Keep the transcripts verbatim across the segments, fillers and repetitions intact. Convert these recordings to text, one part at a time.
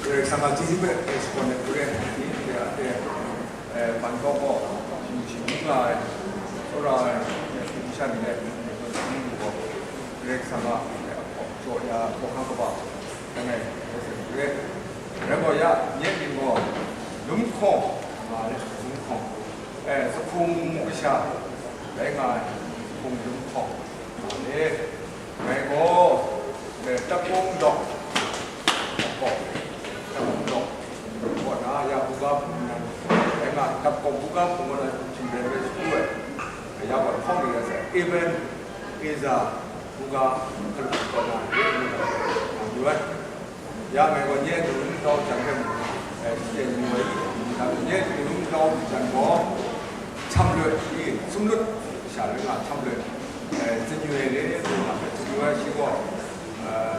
Karai Kasang a chyeju hpe, e, shakawn ai hku re, ni hte a hte, e, man kau gaw, shinggyim nga ai, tsawra ai, e, hpung sha ni le, ni gaw, Karai Kasang a, e, hpaw jaw ya, hkawhkam kaba, langai, e, hku re. Rai gaw ya, nye mying gaw, Lum Hkawng, nga ai, Lum Hkawng, e, Zahku Mung Mung Kasha, rai nga ai, Zahku Lum Hkawng, nga ai. Ngai gaw, eh, Tapkawng Dawng, Tapkawng, Tapkawng Dawng, kaw na ya buga hpung nan, rai nga, Tapkawng buga hpung nan hpung rai rai shagu ai, ya gaw hkawng ni rai sai, Evan, Eza, buga hkalup kaw na, ya ngu na, ngu ai. Ya ngai gaw nye hte lung kau jan hpe mung, eh, shi e mu ai, ya nye hte lung kau jan gaw, Htam Loi, i, Sumlut sha rai nga, Htam Loi, eh, Zinyu e le, ngu na hpe, Zinyu e shi gaw, eh,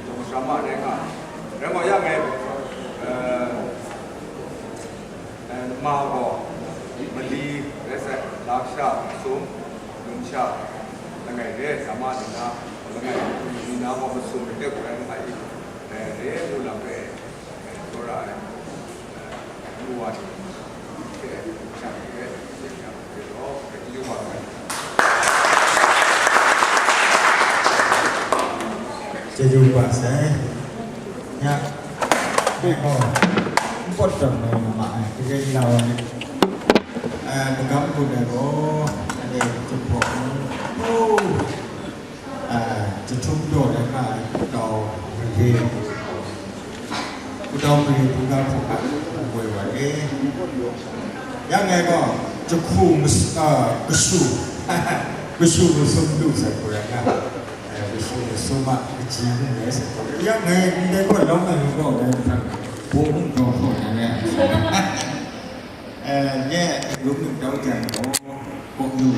Daw Masara ma rai nga, rai gaw ya ngai, eh, eh, ma gaw, mali, rai sai, lasha, sum, lungsha, langai re, sa ma ni na, langai, ni na gaw masum, rai rai, rai nga i, eh, re, ngu lam re. Tsawra ai, eh, nu wa ni hte sha ni hpe, chyeju wa ai. Chyeju wa sai. Ya. Bai gaw, n pawt tawn na ma ai, kaja ni la wa ni. Eh, magam gun ai gaw, ade, jahpawng, oh, ah, jahtum daw na nga ai, kau, made, Wudawng mare hpung ga hpung ga woi wa e. Ya ngai gaw, jahku mas-, ah, kashu, kashu masum lu sai hku rai nga, eh, kashu masum a kaji n rai sai hku rai. Ya ngai ndai gaw lawm ai gaw, ngai hpang, bo hpung gaw hpung na rai. Eh, nye, lung nung dau jan gaw, kok lu,